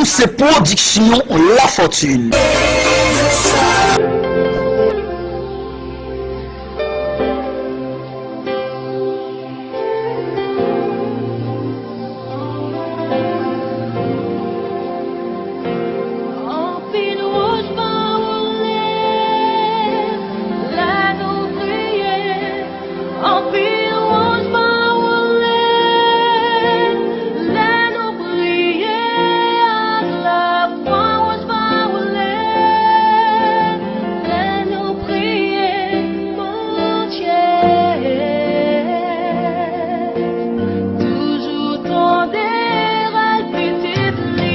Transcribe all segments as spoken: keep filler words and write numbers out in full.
Se pwodiksyon Lafortune. Anpil wòch pa woule lè nou priye. Anpil wòch pa woule lè nou priye ak lafwa. Wòch pa woule lè nou priye Bondye. Toujou tande rèl pitit li.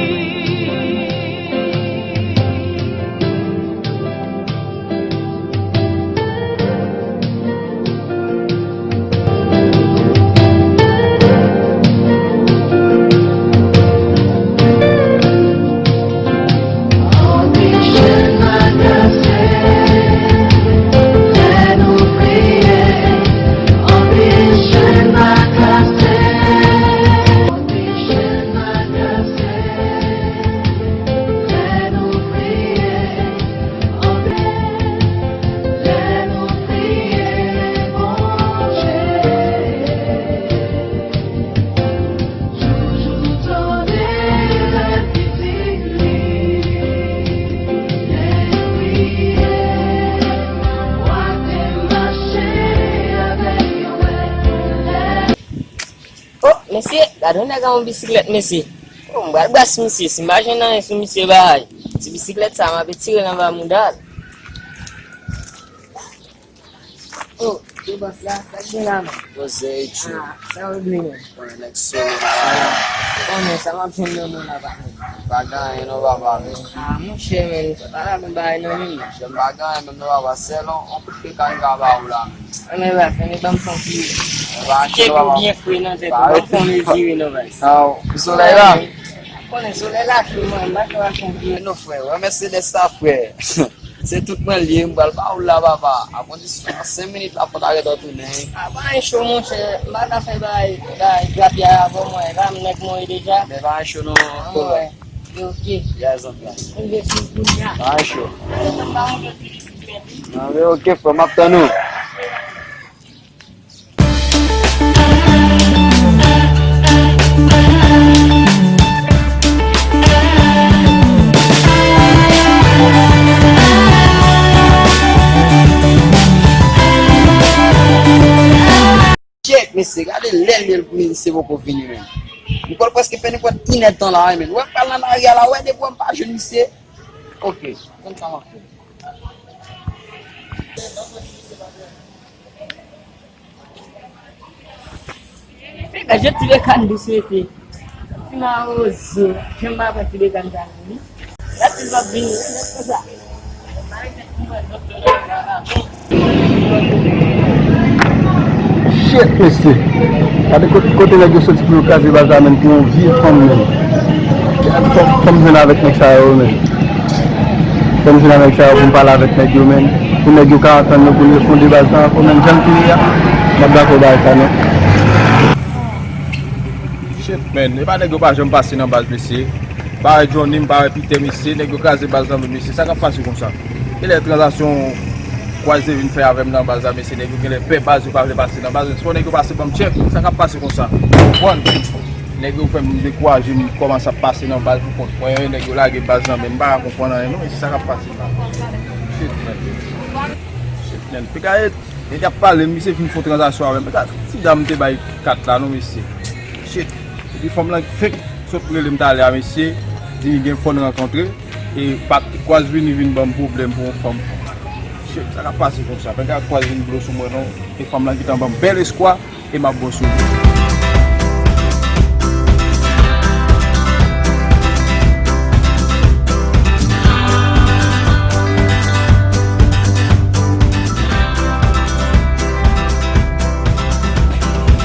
Oh, mesye, gade yon nèg ak yon bisiklèt, mesye. Oh, m pral bwase misye, si m pa jwenn anyen sou misye bay. Ti bisiklèt sa, m ape tire l anba mouda l. Oh, yo bòs la, sa k gen la, man? Poze, Etchou. Ah, sa w vle, man? Bon, nèg solo la. Bon, men sa m ap jwenn nan men w la, patnè. Pa gen anyen non, papa, men. Ah, monchè, men, sa pa la bon bagay nan men, man. Monchè, m pa gen anyen menm non, papa, sèl on, on kout de kay m ka ba ou la, men. Anmè, baz, anmè, ban m fè yon ti, ti kèk byen fre nan tèt ou, ban m fè yon mezire non, baz. Solèy la. Konnen solèy la cho, man, m pa ka fè yon ti. Non, frè, wè Mercedes sa, frè. Se tout mwen l ye, m pral ba ou l la, papa. A kondisyon, nan senk minit la, fò ta gentan tounen. A, pa gen cho, monchè. M pa ka fè bagay, bagay grapyay avè w, mwen. E pa m nèg mwen ye deja. Men pa gen cho, non, kòlè. Yo, ok. Yes, anplas. M vle sou kounye a. Pa gen cho. Mwen pa monte sou bisiklèt, wi. Nan, men ok, frè, m ap tann ou. Shit, mesye, gade lè l ye l pou misye poko vini, menm. M kwè l prèske fè nenpòt inèdtan la, menm. Wè, m pral nan lari a la, wè, depi wè m pa jwenn misye. Ok, konn sa m ap fè. Fè gade ti bekàn dous, mesye. Ti mawozo, janm pa pran ti bekàn sa, wi. Gade si l p ap vini, wi, nèg konsa. Shit, mesye. Gade kot-, kote nèg yo soti pou yo kraze baz la, menm, pou yon vye fanm, menm. Gad, fò, fò m jwenn avèk nèg sa yo, menm. Fò m jwenn avèk sa yo pou m pale avèk nèg yo, menm. Pou nèg yo ka antann yo, pou yo fonde baz la ankò, menm, jan l te ye a. M ap dakò bay sa, non. Shit, man. E pa nèg yo pa janm pase nan baz, mesye. Pa wè Johnny, m pa wè Peter, mesye. Nèg yo kraze baz la, men, mesye. Sa k ap pase konsa? Genlè tranzaksyon kwaze vin fè avè m nan baz la, mesye. Nèg yo genlè pè baz, yo pa vle pase nan baz. Se pou nèg yo pase ban m tchèk. Sa k ap pase konsa? Konprann? Nèg yo fè m dekouraje, m kòmanse ap pase nan baz pou kont mwen. Nèg yo lage baz nan men m, m pa ka konprann anyen, non. E se sa k ap pase la. Shit, man. Shit, man. Pika e, nèg ap pale, misye fin fè yon tranzaksyon avè m. Pika ti dam te bay kat la, non, mesye. Shit. Epi fanm lan fenk sot rele m talè a, mesye. Di li gen fò n rankontre. E pa, Kwaz vini vin ban m pwoblèm pou yon fanm. Shit, sa k ap pase konsa? Pika Kwaz vin blo sou mwen, non. E fanm lan gentan ban m bèl espwa. E m ap bon sou li.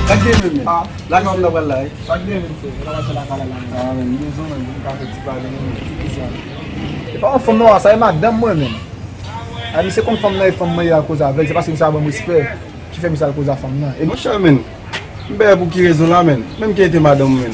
Sa k gen menm, men? Ah, lakay w m nan pral la, wi. Sa k gen menm, frè? Mwen nan mache lakay la, la, menm. Ah, men, m bezwen, menm, pou m ka fè ti pale, menm. Se kisa? E pa yon fanm, non, sa e madanm mwen, menm. A, misye konn fanm nan, e fanm mwen ye al koze avè l, se paske misye pa ban m respè ki fè misye al koze a fanm nan. E monchè, men, m pè pou ki rezon la, men? Menm ki te madanm ou, men.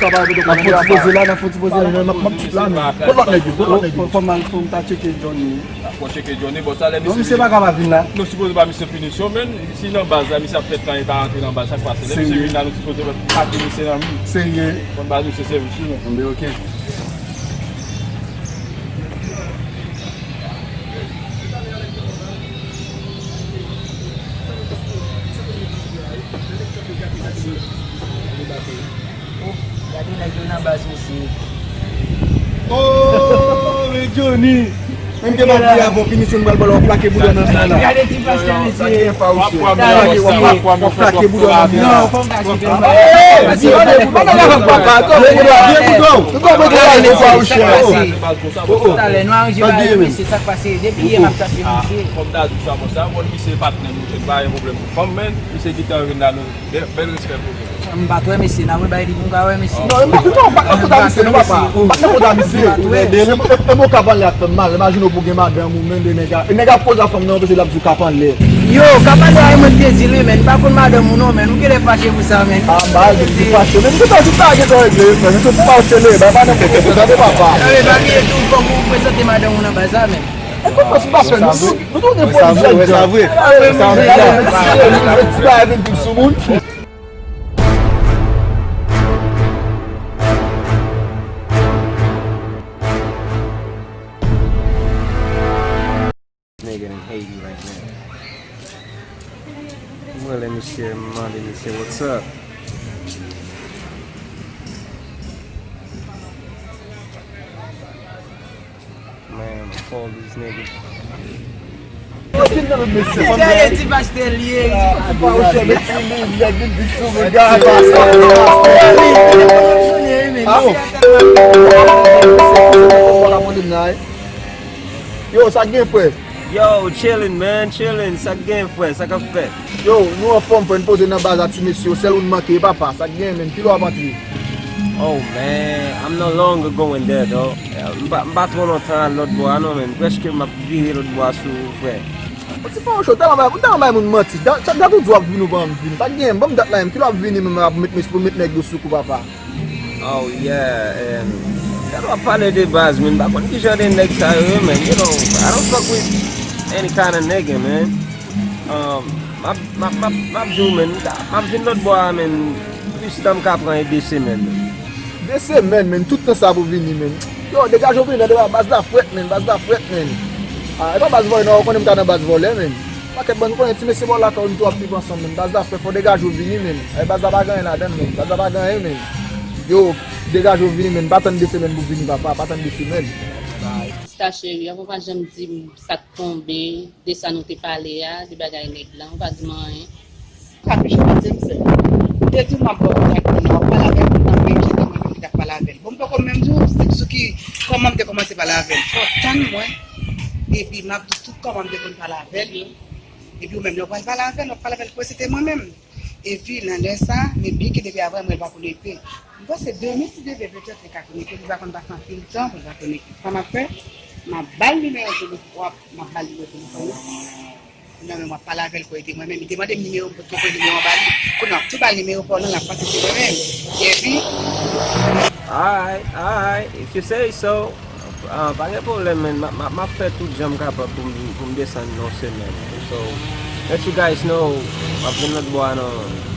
ka pale, n ap fè ti poze la, n ap fè ti poze la, m ap, m ap tout la, men. Kot lòt nèg yo? Kot lòt nèg yo? Fò m al, fò m ta tcheke Johnny. Fò tcheke Johnny, bon, sa lè misye. Non, misye pa ka pa vin la. Nou sipoze ba misye pinisyon, men si nan baz la, misye ap fè tan, e pa rantre nan baz, sa k pase? Lè misye vin la, nou sipoze pa pini misye nan men. Serye? Fò n ba misye sèvis, wi, men. Bon, ben, ok. Oh, gade nèg yo nan baz, mesye. Oh, men Johnny! Menm ke m ap di avè w, pinisyon m pral ba w la, w ap plake bouda nan men la. Gade ti pastè, mesye. W ap plake bouda nan men la. Non, fò m kache. Hey, mesye, gade bouda w. Vye bouda w. Talè, nou aranje bagay yo, mesye, sa k pase? Depi yè m ap chache misye. Fò m ta di w sa konsa, bon, misye patnè nou, se pa yon pwoblèm pou fanm, men misye gentan vin la, nou, bèl, bèl respè pou nou. M pa t wè mesye, n a wè bay li pou m ka wè mesye. Non, e pa, non, pa nan kont a misye, non, papa. Pa nan kont a misye. E, e, e, e, mwen, kap anlè ap fè m mal. Imajine w pou gen madanm ou, men de nèg a, e nèg ap koze a fanm nan, anpese l ap di w kap anlè. Yo, kap anlè a, mwen te di l wi, men m pa konn madanm ou non, men ou genlè fache pou sa, men. Ah, m pa di fache, men m te di sa gen tan regle, men m soti fache, le, bay pa nan kont, tande papa. Tande, pa bliye tou, fòk ou prezante madanm ou nan baz la, men. E konn fòs m pa fè, nou, nou, nou tou gen pwodui ladan. Sa vre, sa vre. Ti bagay vin tou sou moun. Nigga in Haiti right now. Mande misye, mande misye, what's up? Man, fuck all these niggas. Yo, fin nan men mesye, fanm. Dèyè ti pastè l ye. Yo, sa k gen, frè? Yo, chillin', man, chillin'. Sa k gen, frè? Sa k ap fèt? Yo, nou anfòm, frè, n poze nan baz a ti mesye yo. Sèl ou n manke, papa. Sa k gen, menm? Kilè w ap antre? Oh, man, I'm no longer going there, though. M pa, m pa twò lontan al lòt bò a, non, menm. Prèske m ap vire lòt bò a sou ou, frè. Ou ti fè yon cho, tèlman bay, ou tèlman bay moun manti. Dat, dat ou di w ap vini, ou pa janm vini. Sa k gen, ban m dat la menm. Kilè w ap vini menm, ap met, pou met nèg yo sou kou, papa? Oh, yeah, and dat w ap pale de baz, man. M pa konn ki jan de nèg sa yo ye, man. You know, I don't fuck with any kind of nigga, man. Um, m ap, m ap, m ap, m ap di w, man, m ap vin lòt bò a, man. Plis tan m ka pran e de semèn, man. De semèn, man, tout tan sa pou vini, man. Yo, degaje w vini nan depa, baz la frèt, man, baz la frèt, man. Ah, e pa baz vòlè, non, ou konnen m ta nan baz vòlè, man. Pakèt bann, ou konnen ti mesye bò lakay ou, nou tou ap viv ansanm, man. Baz la frèt, fò degaje w vini, man. Ay, baz la pa gen anyen ladan l, man. Baz la pa gen anyen, man. Yo, degaje w vini, man. Pa tann de semèn pou vini, papa, pa tann de semèn. Sista cheri, avan w pa janm di m sa k tonbe, de sa nou te pale a, de bagay nèg lan, ou pa di m anyen. Sa toujou pase m sè. M te di w m ap ba w kontak moun nan, w ap pale avè l, m nan menm jan ke mwen menm ki t ap pale avè l. Bon, m poko menm di w sou ki, kòman m te kòmanse pale avè l. Fò w tann mwen, epi m ap di w tout kòman m te konn pale avè l yo. Epi ou menm, lè w pral pale avè l, w ap pale avè l kòmsi se te mwen menm. Epi nan lè sa, men byen ke depi avè mwen, l pa konn epe. M panse demen si Dye vle petèt li ka konekte, li pa konn pase anpil tan pou l pa konekte. Sa m ap fè, m ap ba l nimewo telefòn, m ap ba l nimewo telefòn nan. Kounya menm w ap pale avè l, kwè e te mwen menm. Li te mande m nimewo m, m pot konprann nimewo an ba li. Kounya w ap tou ba l nimewo pa w nan, l ap panse se mwen menm. Epi, Alright, alright, if you say so. Ah, pa gen pwoblèm, man. M ap, m ap, m ap fè tout jan m kapab pou m, pou m desann nan yon semèn. So, let you guys know, m ap vin lòt bò a nan,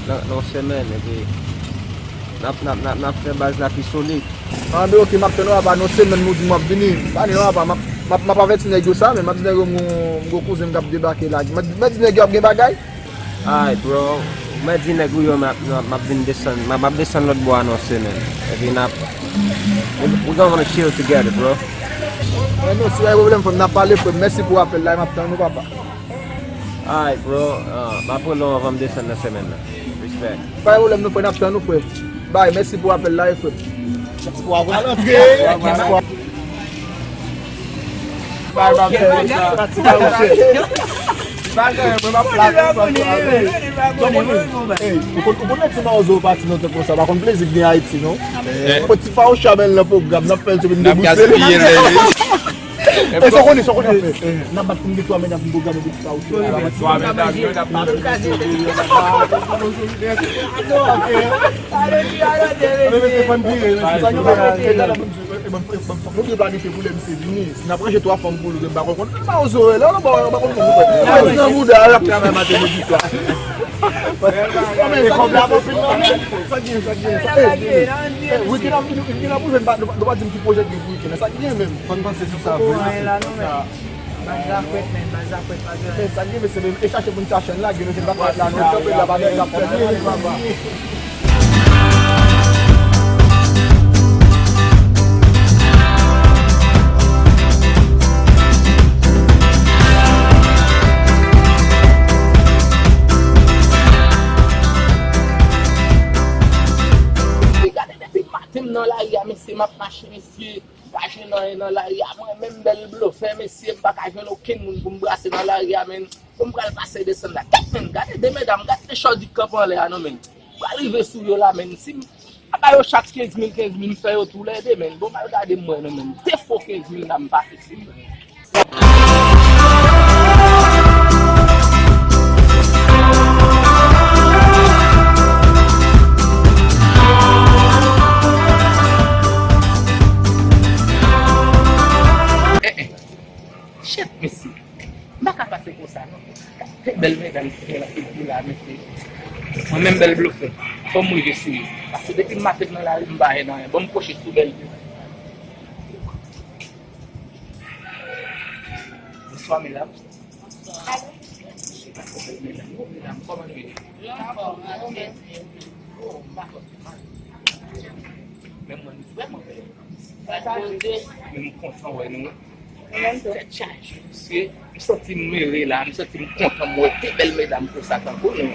nan, nan yon semèn, epi n ap, n ap, n ap, n ap fè baz la pi solid. Ah, ben, ok, m ap tann ou apa, nan yon semèn, m di m ap vini. Pa ni apa, m ap, m ap, m ap avèti nèg yo sa, men m ap di nèg yo, m gon, m gon kouzen m k ap debake la. M ap, m ap di nèg yo ap gen bagay. Alright, bro. Mwen di nèg ou yo, m ap, m ap, m ap vin desann, m ap, m ap desann lòt bò a nan yon semèn. Epi n ap, we, we gonna wanna chill together, bro. Mwen, nou, si pa gen pwoblèm, frè m, n ap pale, frè m. Mèsi pou apèl la, m ap tann ou, papa. Alright, bro. Ah, m ap rele w anvan m desann nan semèn nan. Respect. Pa gen pwoblèm, nou, frè, n ap tann ou, frè. Bay, mèsi pou apèl la, wi, frè m. Diaspora, vre? Diaspora. Bay, bay, bay, bay. Bagay, mwen, m ap la, ou konn, ou konn ti mawozo pati nan tan konsa, pa konn plezi k gen Ayiti, non. Yon ti fawoucha, men nan pwogram, n ap fè l sou vin debouse. E sa w konnen, sa w konnen ap fè. N ap bat pou n gen twa medam pou n pwograme pou ti fawoucha. Twa medam, yo, n ap bat pou n gen twa medam. Fòk nou byen planifye pou lè misye vini. Si n ap ranje twa fanm pou li, m pa konn konn. M pa oze wè la, m pa konn konn. Nan bouda, l ap travay maten, midi, swa. Sa gen, sa gen, sa gen. Weekend ap, weekend ap rive, nou pa di m ki pwojè gen pou weekend. Sa gen menm. Fò n panse sou sa vre. Baz la frèt, men, baz la frèt, baz la frèt. Men, sa gen, mesye, men, e chache pou n chache n lage, nou se pa frèt la, nou kanpe la, bagay la frèt. Gade depi maten m nan lari a, mesye, m ap mache, mesye. M pa jwenn anyen nan lari a, mwen menm bèl blofè, mesye, m pa ka jwenn okenn moun pou m brase nan lari a, menn. Pou m pral pase desann la. Gad, menn, gade de medam, gade de chòdi k kanpe anlè a, non, menn. M pral rive sou yo la, menn. Si m pa ba yo chak kenz mil, kenz mil, m fè yo toulède, menn. Bon, m al gade m wè, non, menn. De fo kenz mil la, m pase sou yo. Eh, eh. Shit, mesye. M pa ka pase konsa, non. Gade bèl medam ki gen nan figi la, mesye. Mwen menm bèl blofè. Fò m rive sou yo. Paske depi maten m nan lari, m pa jwenn anyen. Bon, m kwoche sou bèl yo. Bonswa, medam. Alo. Medam, kòman nou ye? Anfòm, Marie Jezi. Oh, m pa fè mal. Men mwen, nou vrèman bèl. Gras Bondye. Men m kontan wè nou. Mwen menm tou. Tèt chaje, mesye. M santi m ere la, m santi m kontan, m wè de bèl medam konsa tankou nou.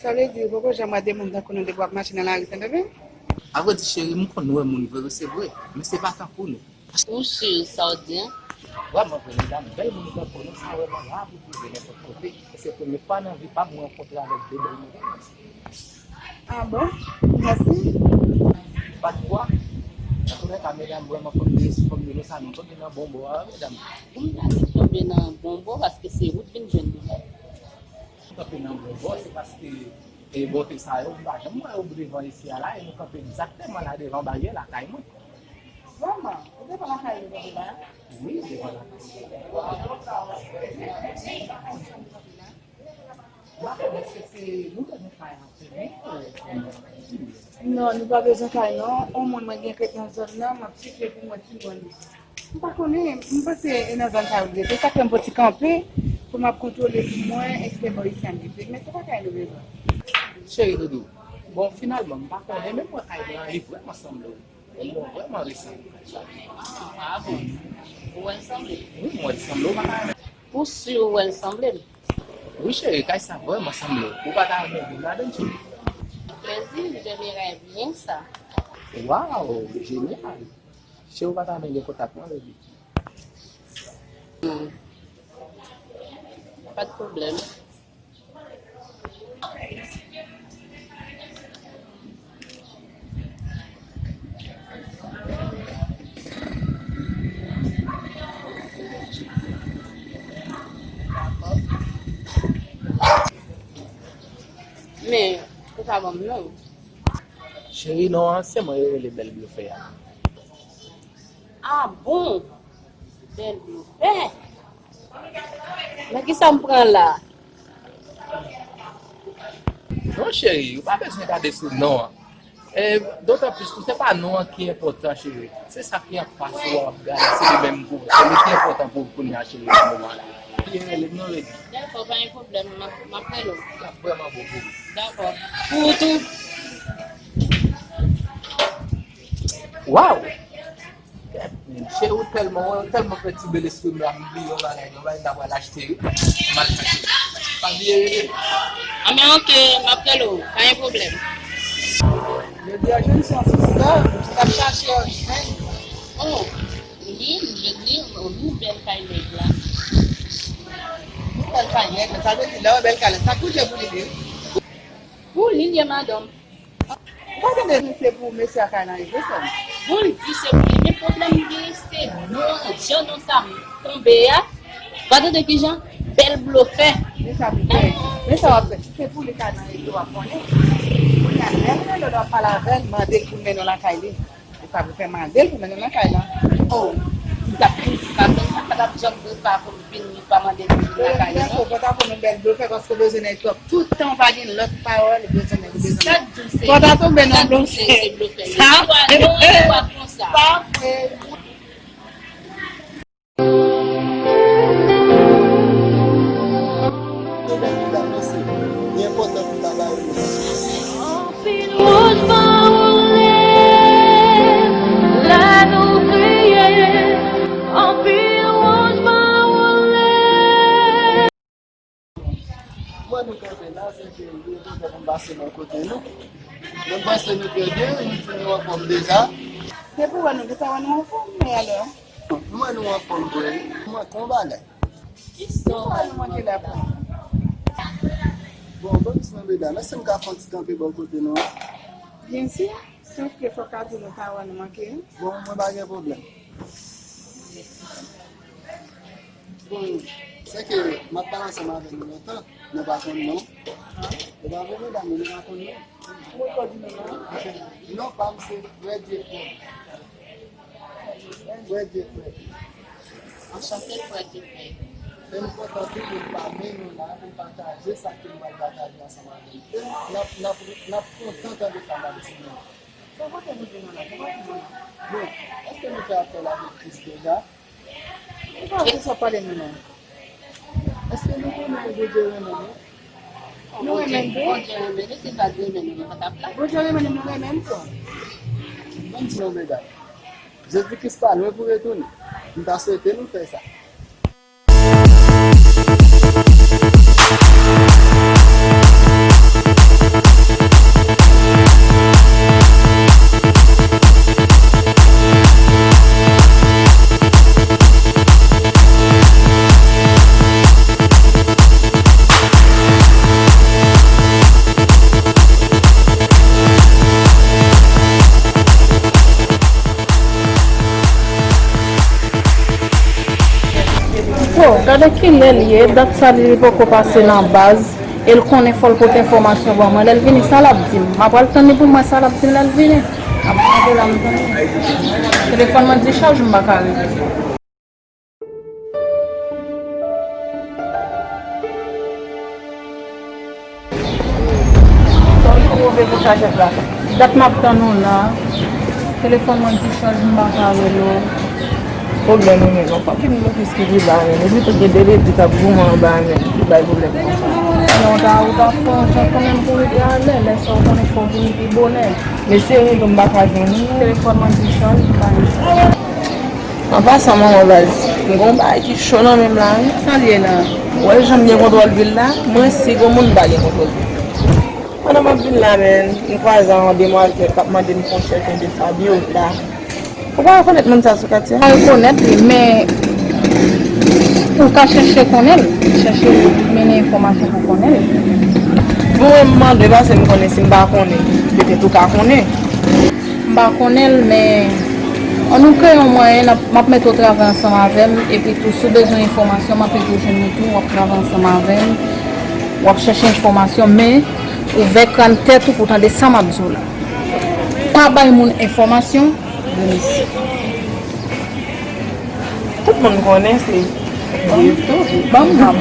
Sa vle di, ou poko janm wè de moun tankou nou depi w ap mache nan lari Sendomeng? Avrèdi, cheri, m konn wè moun vre, wi, se vre. Men se pa tankou nou. Ou si sa w di an? Vrèman vre, medam, bèl moun tankou nou, sa vrèman ra pou twouve nenpòt kote. E se premye fwa nan vi pa m mwen rankontre avèk de bèl medam konsa. Ah bon? Mèsi. Pa de kwa. Antoulèka, medam, vrèman, fò m di, fò m di nou sa, nou tonbe nan bon bò a, medam. Pou m ta di tonbe nan bon bò, paske se ou t vin jwenn nou. Nou kanpe nan bon bò, se paske, e, bote sa yo, m pa janm wè yo devan isi a la, e nou kanpe egzakteman la devan baryè lakay mwen. Vrèman? Ou devan lakay ou kanpe la? Wi, devan lakay mwen. M pa konnen èske se nou lè nou kay an fèmen, e, non, nou pa bezwen kay non. On moun mwen gen kèk nan zòn nan, m ap tcheke pou mwen si mwen. M pa konnen, m panse e nan zòn sa yo l rete. Sa k fè m fò ti kanpe pou m ap kontwole pou mwen èske bò isi a m rete. Men se pa kay nou bezwen. Cheri doudou, bon, finalman, m pa konnen, men mwen kay mwen an, li vrèman sanble w. Bon, mwen vrèman resanble kay sa. Ah bon? Ou wè l sanble? Wi, mwen wè l sanble w, pa kay mwen. Ou si ou wè l sanble m? Wi, cheri, kay sa vrèman sanble w. Ou pa ta renmen vin ladan l, cheri? Plezi, j'aimerais bien ça. Waw, jenyal! Cheri, ou pa ta renmen gen kontak mwen avèk li? Hmm. Pa de pwoblèm. Men, ou pa ban m non. Cheri, non an, se mwen yo rele bèl blofè a. Ah bon? Bèl blofè. Men kisa m pran la? Non, cheri, ou pa bezwen gade sou non an. E, dotan plis tou, se pa non an ki enpòtan, cheri. Se sa ki anfas ou an w ap gade, se li menm pou ou. Se li ki enpòtan pou ou kounye a, cheri, nan moman la. Li rele m non, Lady. Dakò, pa gen pwoblèm, m ap, m ap rele w. L ap vrèman bon pou ou. Dakò. Pou ou tou. Waw! Cheri, ou tèlman, ou tèlman pètibe lespri m la, m bliye yon bagay, yon bagay m ta pral achte, wi. M al chache. Pa bliye rele. Anben, oke, m ap rele w, pa gen pwoblèm. Jodi a, jwenn sou yon sista, m t ap chache yon jwenn. Oh, wi, jodi, oh, nou bèl kay nèg la. Nou bèl kay nèg la, sa vle di lè w bèl kay la, sa koute pou li, wi. Pou li, li ye madanm. Ou pa tande se pou mesye a kay nan rezo sèlman. Bon, l di se pou li, men pwoblèm li genyen, se non an, jan non sa tonbe a. Ou pa tande kijan? Bèl blofè. Men sa pou fè. Men sa w ap fè. Si se pou li kay nan rezo, w ap konnen. Kounye a, lè l rele w, w ap pale avè l, mande l pou l mennen w lakay li. E sa pou fè mande l pou mennen l nan kay la. Oh, m t ap di, m pa menm, m pa t ap janm prepa pou m vin, li pa mande m vin nan kay la, non. Fò ta konn yon bèl blofè, paske w bezwen nèg twòp. Tout tan w pa gen lòt pawòl, ou bezwen nèg, ou bezwen nèg. Sa k di w se, fò ta tonbe nan blofè. Sa k di w se, se blofè. Sa vre. Sa vre. Li enpòtan pou n ta ba yo. Anpil wòch pa wole, lè nou kriye, anpil wòch pa wole. Mwen nou kanpe la, se ke yo te fè pou m pase bò kote nou. Mwen panse nou trè byen, nou di nou anfòm deja. Se pou wè nou, nou ta wè nou anfòm, men alò. Mwen nou anfòm vre. Mwen kon bagay. Kisa nou manke la pou? Bon, bon, ti mwen medam, èske m ka fè yon ti kanpe bò kote nou an? Byen si, sòf ke fòk a di nou pa wè nou manke. Bon, mwen pa gen pwoblèm. Bon, se ke m ap pale ansanm avè nou lontan, nou pa konn non. E pa vre medam, nou pa konn non. Ou rekò di non an? Non pa m se Frè Dye Frè. Frè Dye Frè. Anchante Frè Dye Frè. Men m kontan tou pou m pa men nou la, pou m pataje sa ke m pral pataje ansanm avè nou. N ap, n ap, n ap kontan tande sa m ap di nou. Bon, kote nou vin la? Kote nou vin la? Bon, èske nou fè apèl avèk Kris deja? Ou pa wè sa w pale menm non. Èske nou konnen Bondye renmen nou? Nou renmen l tou. Bondye renmen nou, si l pa t renmen nou, nou pa t ap la. Bondye renmen nou, nou renmen l tou. Mwen di nou, medam, Jezi Kris pa lwen pou retounen. M ta swete nou fè sa. Oh, gade kilè l ye, dat sa li poko pase nan baz, e l konnen fò l pote enfòmasyon ban mwen. Lè l vini, sa l ap di m? M a pral tann li pou m wè sa l ap di m lè l vini. M ap gade la, m tann li. Telefòn mwen dichaj, m pa ka rele. Sa w twouve pou sa chèf la? Dat m ap tann ou la. Telefòn mwen dichaj, m pa ka rele w. Pwoblèm ou menm, yon fòk ki nou plis ki pi ba menm. Epi tou gen de ledi k ap goumen anba menm, ki bay pwoblèm konsa. Non, ta, ou ta fè yon jan kanmenm pou rive alè, lè sa w konnen fò w vini pi bonè. Men seri tou m pa ka jwenn ou. Telefòn mwen dichaj, m pa gen. An pasan, manman baz, m gen yon bagay ki cho nan men m la, wi. Sa l ye la? Ou wè jan m gen kontwòl vil la? Mwen, si gen moun m pa gen kontwòl vil. Pandan m ap vin la, menn, m kwaze yon demwazèl k ap mande m konsèy de Fabiola. Ou pa rekonèt moun sa sou katye a? M pa rekonèt li, men ou ka chèche konnen l. Chèche mennen enfòmasyon pou konnen l. Bon, mwen m mande paske m konnen si m pa konnen, petèt ou ka konnen. M pa konnen l, men ann nou kreye yon mwayen, n ap, m ap mete w travay ansanm avè m, epi tou, si w bezwen enfòmasyon, m ap ede w jwenn li tou, w ap travay ansanm avè m, w ap chèche enfòmasyon, men ouvè kràn tèt ou pou w tande sa m ap di w la. Pa bay moun enfòmasyon, Denis. Tout moun konnen se viv tou. Ban m nan.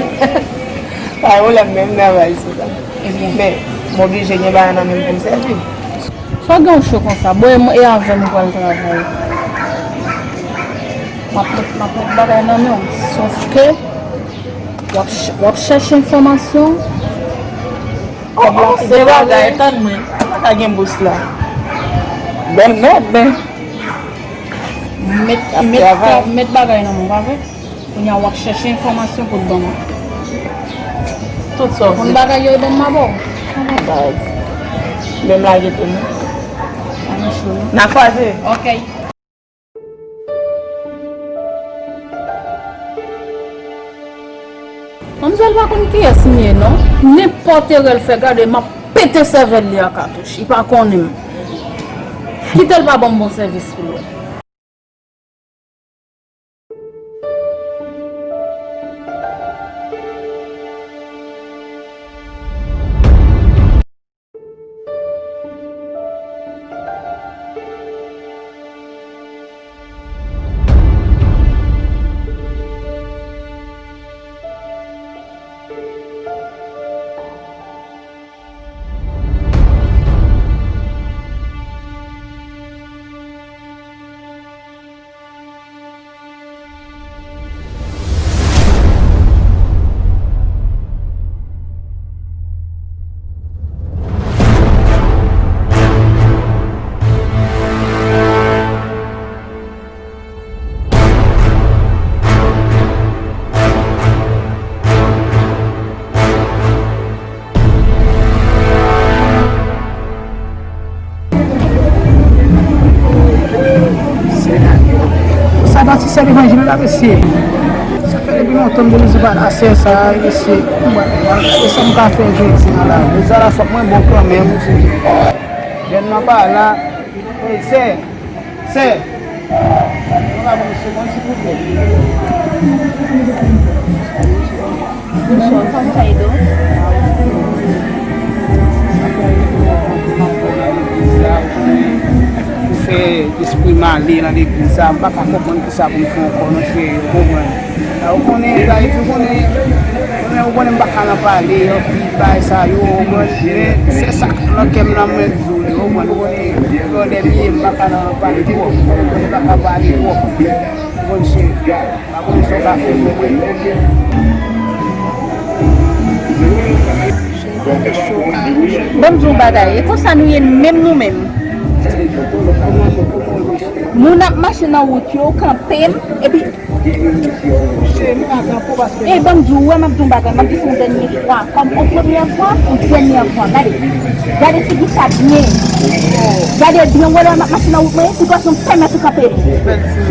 Pa gen pwoblèm, men m travay sou sa. Ebyen. Men, m oblije gen bagay nan men m pou m sèvi. Sa gen w cho konsa? Bon, e mwen, e avè m ou pral travay? M ap met, m ap met bagay nan men w. Sòf ke w ap ch-, w ap chèche enfòmasyon. Oh, oh, gen bagay, tann mwen. Pa ka gen bous la. Bèl nèg, men. Met, met, met bagay nan men w, pa vre? Kounye a w ap chèche enfòmasyon pou t ban mwen. Tout sa w vle. Konn bagay yo, e ban m, m a ba w. Baz. Men m lage tou, non. Pa gen cho, non. N a kwaze. Ok. Manmzèl pa konn kiyès m ye, non. Nenpòt erè l fè, gade, m ap pete sèvèl li a katouch. Li pa konnen m. Kite l pa ban m bon sèvis pou l wè. Sa pati sè levanjil la, mesye. Sa fè depi lontan m te bezwen pale a sè sa, mesye. E sa m ka fè jodi a la? Jodi a la, fòk mwen bon kanmenm. Jèn nan pa la. Ey, sè. Sè. Mwen pa bon, mesye, bon, silvouplè. Bonswa, kòman ka ede w? Pou fè lespri m ale nan legliz sa, m pa ka konprann kisa pou m fè ankò non, cheri, ou konprann. Ou konnen, guys, ou konnen, ou konnen, ou konnen m pa ka nan pale, anpil bagay sa yo, ou konprann, men se sa k nan kè m nan mwen di w li, ou konprann, ou konnen, yon dènye, m pa ka nan pale twòp, ou konnen, m pa ka pale twòp. Cheri, pa konn sa w ka fè m, mwen. Ban m di w yon bagay, e konsa nou ye menm nou menm. Moun ap mache nan wout yo, kanpe m, epi Cheri, m pa kanpe w paske e ban m di w, wè, m ap di w yon bagay, m ap di sa yon dènye fwa, kòm yon premyè fwa, yon dènyè fwa. Gade, gade figi sa byen. Gade byen, wè, lè m ap mache nan wout mwen, sitiyasyon pèmèt ou kanpe m.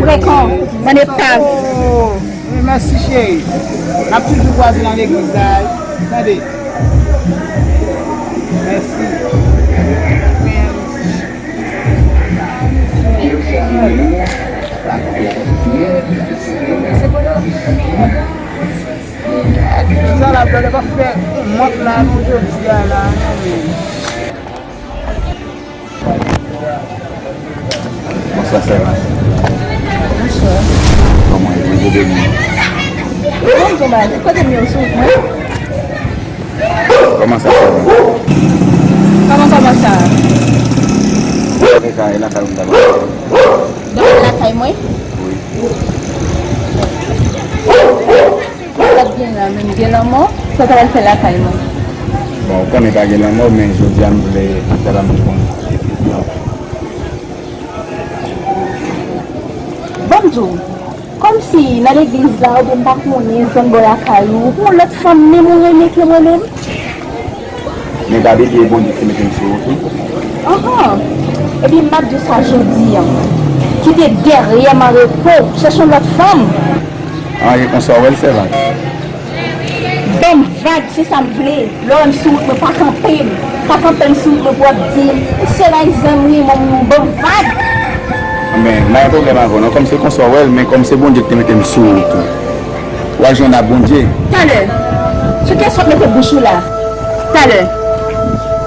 Frekan, nan epaz. Oh, wi, mèsi, cheri. N ap toujou kwaze nan legliz la, wi. Tande. Mèsi. Sa la brother pa fè yon mòt la non jodi a la non men. Bonswa sèvant. Bonswa. Kòman e? Bondye beni w. Bondye beni w. Kote m ye w sou wout mwen? Kòman sa sèvant? Kòman, kòman sa? Deja e lakay ou m ta pral. Deja lakay mwen? Wi. Sa t gen la menm, gen lanmò? Sa w ta pral fè lakay mwen? Bon, ou konnen pa gen lanmò, men jodi a m vle fè pa m yon desizyon. Ban m di w, kòmsi nan legliz la, oubyen m pa konnen, zòn bò lakay ou, ou lòt fanm menm ou renmen ke mwen menm? Men pa bliye Bondye ki mete m sou wout ou. Anhan. Ebyen, m ap di w sa jodi a. Kite dèyè m an repo, chèche yon lòt fanm. An, e konsa w wè l, sèvant? Ban m vag, se sa m vle. Lè w wè m sou wout mwen, pa kanpe m. Pa kanpe m sou wout mwen pou w ap di m, "Misye la, zanmi, mwen, ban m vag." Men, m pa gen pwoblèm avè w, non, kòm se konsa w wè l, men kòm se Bondye ki te mete m sou wout ou. W al jwenn ak Bondye. Talè. Sou kiyès w ap mete bouch ou la? Talè.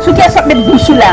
Sou kiyès w ap met bouch ou la?